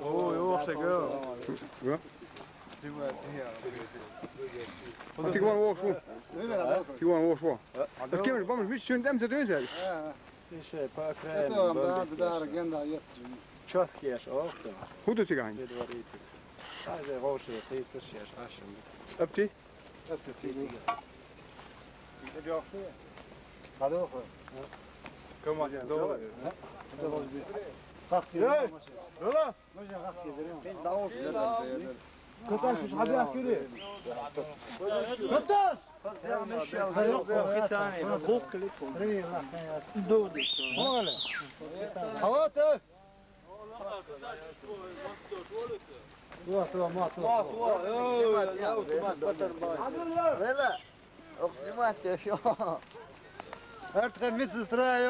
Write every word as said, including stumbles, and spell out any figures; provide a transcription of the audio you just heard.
Ой, ох, сага. Антик ван воху. Антик ван воху. Ас кемеш бамаш миш чун дем цадун цари. Ише по окраинам. Часкеш, ох. Худа циган. Предваритель. Даже вовше тысяча шеш, ашем. Апти? Апти циган. Хадохо. Команда доллар. Хак. Рала. Можно хак. Каташ, хабя кюре. Каташ. Халата. Туа, туа, ма, туа. Вела, ох, снимать ещё. Арт медсестра,